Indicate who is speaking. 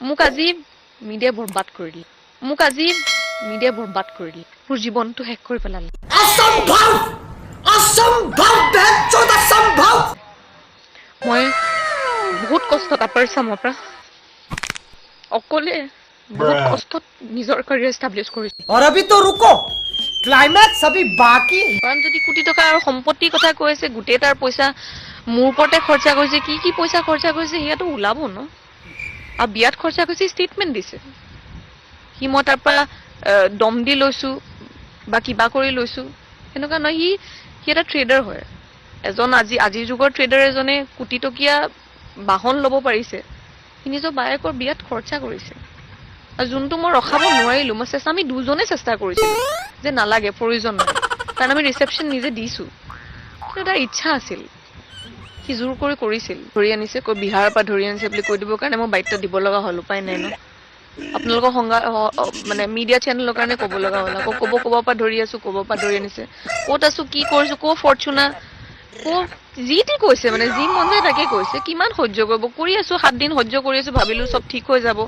Speaker 1: মোক আজি মিডিয়াই বৰবাদ কৰি দিলে। মোক আজি মিডিয়াই বৰবাদ কৰি দিলে। মোৰ জীৱনটো শেষ কৰি পেলালে।
Speaker 2: असंभव, असंभव, बहनचोद असंभव।
Speaker 1: মই বহুত কষ্টত আপাৰ আছামৰ পৰা অকলে বহুত কষ্টত নিজৰ কেৰিয়াৰ এষ্টাব্লিছ কৰিছোঁ।
Speaker 2: और अभी तो रुको, क्लाइमैक्स अभी बाकी है।
Speaker 1: কাৰণ যদি কোটি টকা আৰু সম্পত্তিৰ কথা কৈ আছে, গোটেই তাৰ পইচা মোৰ ওপৰতে খৰচা কৰিছে, কি কি পইচা খৰচা কৰিছে সেয়াতো ওলাব ন। আৰু বিয়াত খৰচা কৰিছে, ষ্টেটমেণ্ট দিছে সি, মই তাৰ পৰা দম দি লৈছো বা কিবা কৰি লৈছো, সেনেকুৱা নহয়। সি এটা ট্ৰেডাৰ হয় এজন। আজিৰ যুগৰ ট্ৰেডাৰ এজনে কোটি টকীয়া বাহন ল'ব পাৰিছে। সি নিজৰ বায়েকৰ বিয়াত খৰচা কৰিছে আৰু যোনটো মই ৰখাব নোৱাৰিলো। মই চেষ্টা, আমি দুজনে চেষ্টা কৰিছিলো যে নালাগে, প্ৰয়োজন নাই, কাৰণ আমি ৰিচেপশ্যন নিজে দিছো। কিন্তু তাৰ ইচ্ছা আছিল, সি জোৰ কৰি কৰিছিল। ধৰি আনিছে কৈ, বিহাৰৰ পৰা ধৰি আনিছে বুলি কৈ দিবৰ কাৰণে মই বাধ্য দিব লগা হ'ল। উপায় নাই ন। আপোনালোকৰ সংগা মানে মিডিয়া চেনেলৰ কাৰণে ক'ব লগা হ'ল। আকৌ ক'ব, ক'ব পৰা ধৰি আছো, ক'ব পৰা ধৰি আনিছে, ক'ত আছো, কি কৰিছো, ক'ৰ ফৰ্চুনাৰ, ক'ৰ যি টি কৈছে, মানে যি মন যায় তাকে কৈছে। কিমান সহ্য কৰিব? কৰি আছো, 7 দিন সহ্য কৰি আছো, ভাবিলো চব ঠিক হৈ যাব।